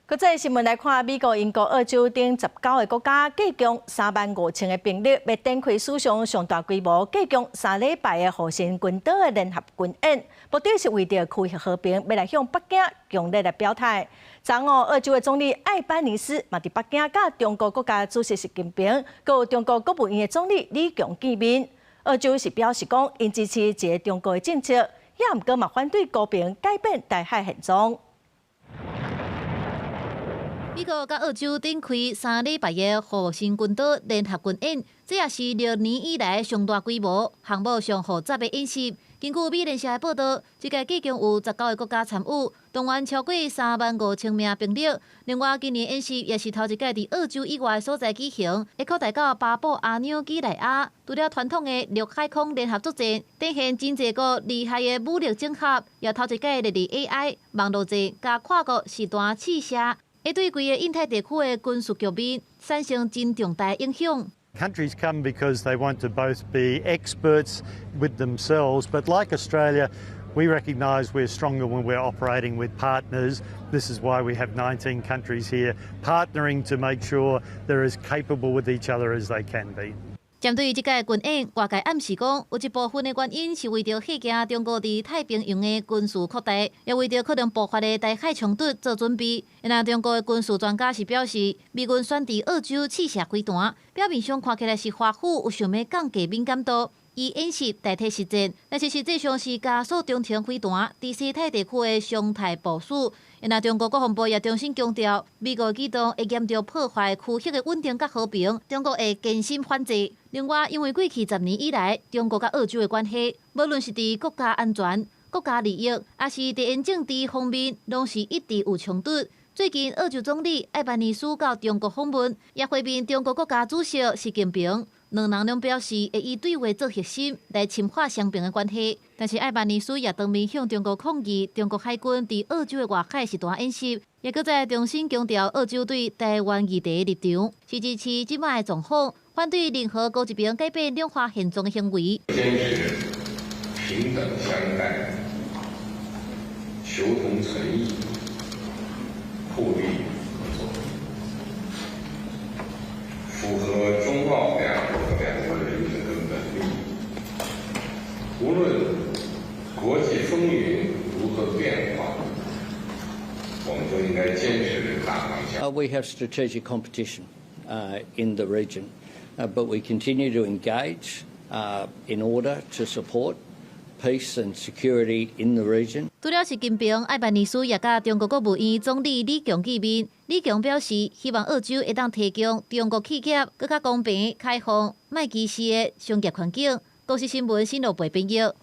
國際新聞來看，美國、英國、澳洲等19個國家，計共3萬5千個兵力，欲展開史上上大規模、計共3禮拜的火星群島的聯合軍演，目的是為著區域和平，欲來向北京強烈來表態。昨昏，澳洲的總理艾班尼斯嘛佇北京佮中國國家主席習近平，閣有中國國務院的總理李強見面。澳洲是表示講，𪜶支持一個中國的政策，也毋過嘛反對高平改變台海現狀。美國佮澳洲展開3禮拜的火星群島聯合軍演，這也是6年以來上大規模、項目上複雜的演習。根據美聯社的報道，這屆計共有19個國家參與，動員超過3萬5千名兵力。另外，今年演習也是頭一屆佇澳洲以外的所在舉行，會擴大到巴布亞紐幾內亞。除了傳統的陸海空聯合作戰，展現真濟國厲害的武力整合，也頭一屆列入 AI、網路戰佮跨國實彈試射，會對規个印太地區的軍事局面產生真重大影響。 Countries come because they want to both be experts with themselves, but like Australia, we recognise we're stronger when we're operating with partners. This is why we have 19 countries here partnering to make sure they're as capable with each other as they can be. 針對這屆軍演，外界暗示講，有一部分的原因是為著嚇驚中國佇太平洋的軍事擴大，也為著可能爆發的台海衝突做準備。若中國的軍事專家是表示，美軍選佇澳洲試射飛彈，表面上看起來是華府有想欲降低敏感度，以演習代替實戰，但是實際上是加速中程飛彈佇西太地區的常態部署。若中國國防部也重新強調，美國舉動會嚴重破壞區域的穩定佮和平，中國會堅心反制。另外，因為過去10年以來，中國佮澳洲的關係，無論是佇國家安全、國家利益，抑是地緣政治方面，攏是一直有衝突。最近，澳洲總理艾班尼斯到中國訪問，也會面中國國家主席習近平。兩人攏表示會以對話做核心來深化雙邊的關係。但是艾班尼斯也當面向中國抗議，中國海軍佇澳洲的外海實彈演習，也閣再重新強調澳洲對台灣議題的立場，是支持這擺的狀況，反對任何高一邊改變兩岸現狀的行為。堅持平等相待、求同存異、互利合作，符合中澳兩國和兩國人民的根本利益。無論國際風雲如何變化，我們都應該堅持這個大方向。 We have strategic competition in the region, but we continue to engage in order to support peace and security in the region. 除了習近平，艾班尼斯也佮中國國務院總理李強見面。李強表示，希望澳洲會當提供中國企業閣較公平、開放、莫歧視的商業環境。公視新聞新羅貝編譯。